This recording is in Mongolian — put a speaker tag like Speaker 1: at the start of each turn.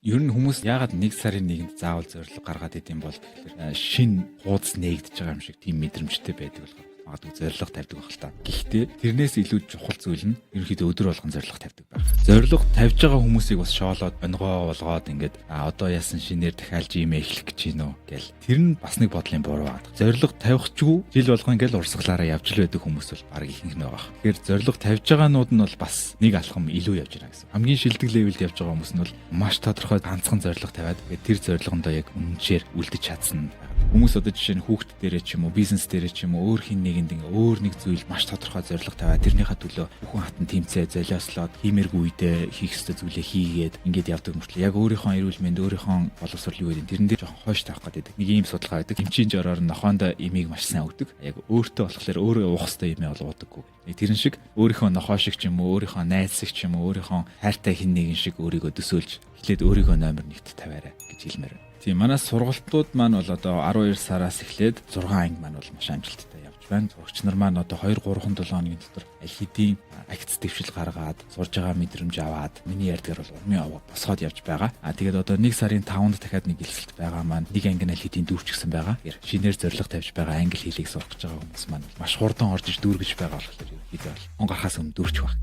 Speaker 1: Ер нь хүмүүс яагаад 1 сарын 1-нд заавал зорилго гаргаад идэм бол гэхлээр шинэ хуудас нээгдэж байгаа юм шиг тийм мэдрэмжтэй байдаг болохоор магадгүй зорилго тавьдаг байх л та. Гэхдээ тэрнээс илүү чухал зүйл нь ерөнхийдөө өдөр болгон зорилго тавьдаг байх. Зорилго тавьж байгаа хүмүүсийг бас шоолоод онгоо болгоод ингээд одоо яасан шинээр дахиад жимээ эхлэх гэж гин үү гэл. Тэр нь бас нэг бодлын буруу байдаг. Зорилго тавихчгүй жил болгон ингээл урсгалаараа явж л байдаг хүмүүс бол баг ихэнх нь байгаа. Тэгэхээр зорилго тавьж байгаанууд нь бол бас нэг алхам илүү явж байна гэсэн. Хамгийн шилдэг level д явж байгаа хүмүүс нь бол маш тодорхой ганцхан зорилго тавиад тэр зорилгондоо яг үнэнчээр үлдэж чадсан. Хүмүүс одоо жишээ нь хүүхд дээрээ ч юм уу, бизнес дээрээ ч юм уу, өөр хин нэгэнд ингээ өөр нэг зүйл маш тодорхой зорилго тавиад тэрнийхээ төлөө бүхэн хатан тэмцээ золиослоод хиймээргүй үедээ хийх ёстой зүйлээ хийгээд ингээд явдаг мөртлөө яг өөрийнхөө эрүүл мэнд, өөрийнхөө боловсрол юу гэдэг тэрэн дээр жоохон хойш тавих гэдэг нэг ийм судалгаа байдаг. Эмчийн жороор нохоонд эмийг маш сайн өгдөг. Яг өөртөө болохоор өөрөө уух ёстой эмээ бол уудаггүй. Тэрэн шиг өөрийнхөө нохоо шиг ч юм уу, өөрийнхөө найз шиг ч юм уу, өөрийнхөө хайртай хин нэгэн шиг өөрийгөө төсөөлж эхлээд өөрийгөө номер 1-т тавиарай гэж хэлмээр байна. Тийм, манай сургалтууд маань бол одоо 12 сараас эхлээд 6 анги маань бол маш амжилттай явж байна. Сурагч нар маань одоо 2 3 7 хоногийн дотор аль хэдийн агц дэвшил гаргаад, сурж байгаа мэдрэмж аваад, миний ярьдгаар бол урмын овоо босгоод явж байгаа. А тэгээд одоо 1 сарын 5-нд дахиад нэг элсэлт байгаа маань нэг анги нь аль хэдийн дүүрчихсэн байгаа. Тэгэхээр шинээр зорилго тавьж байгаа англи хэлийг сурах гэж байгаа хүмүүс маань маш хурдан орж иж дүүргэж байгаа болохоор ерөнхийдөө бол он гарахаас өмнө дүүрчих баг.